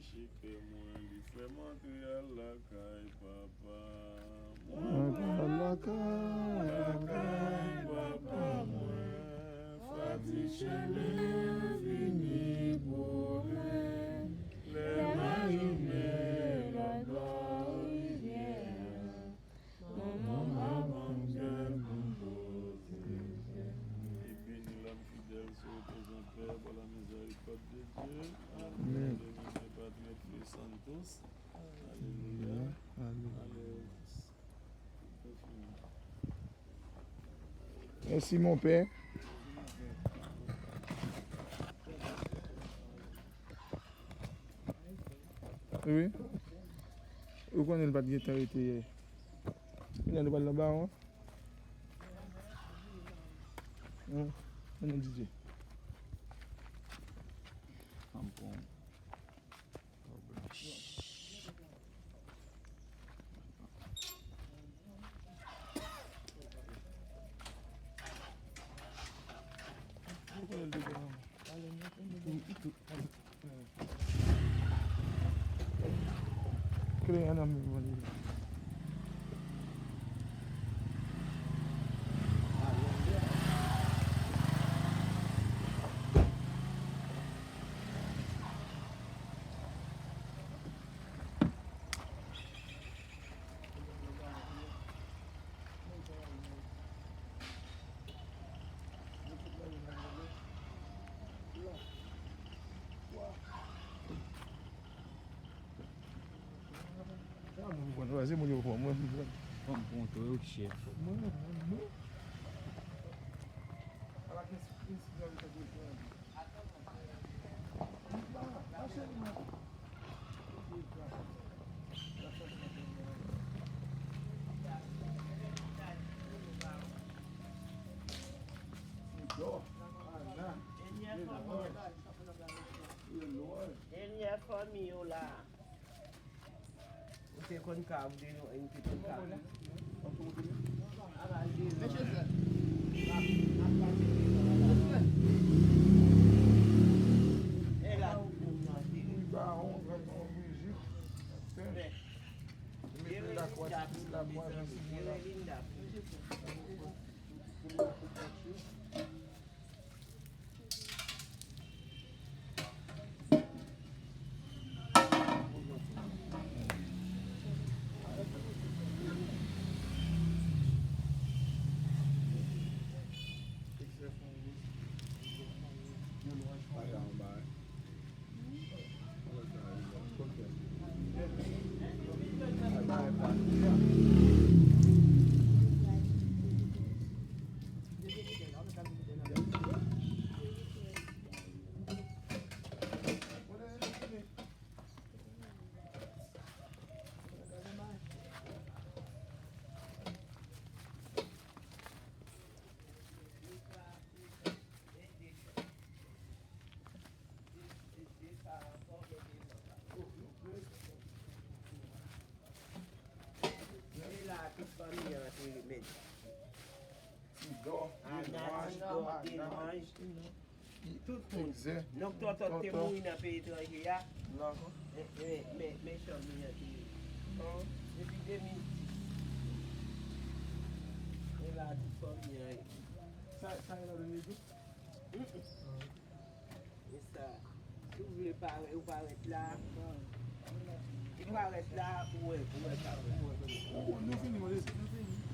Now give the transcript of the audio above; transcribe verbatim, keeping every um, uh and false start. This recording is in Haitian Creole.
Che kè mwen, li fè m antre al lakay papa mwen. Mwen pa lakay. Lakay papa mwen, Fati Chele vini boure. Lè mayo mè lòt bò rivyè. Manman pa ban m kè pou m poze kè. E beni lòm fidèl, se reprezantè pa la mizèrikòd de Dye. Amèn. Amèn. Beni Patre Santos. Alelouya. Alelouya. Alelouya. Mèsi, mon pè. Wi. Ou konnen l pa t gentan rete yè. Kounye a nou pral nan bawon. An, an, D J. An bon. Kle a nan men mwen li. Moun pran, se moun yo pran mwen. Fò m pran tou, yo chèf. Mwen, mwen, mwen. Dènyè fanmi yo la. Ou te konn ka, ou te, ou te konn ka. Aval de. Mesye Zèl. E la, tout moun nan te. Jere Linda pou nou, mezanmi. Jere Linda pou nou. Se la tout fanmi an te met. Tidò, Ana, Denanj, Tidò, Ana, Denanj. Tout moun. Egzè. Nonk Tòtòt te mouri nan peyi etranje a. Men, men, men, men chanm li an te ye. Depi de mil dis. E la tout fanmi an ye. Sa, sa e la de mil dis? Mm, mm. E sa, si w vle parèt, ou parèt la. Ou parèt la, ou wè, ou wè sa.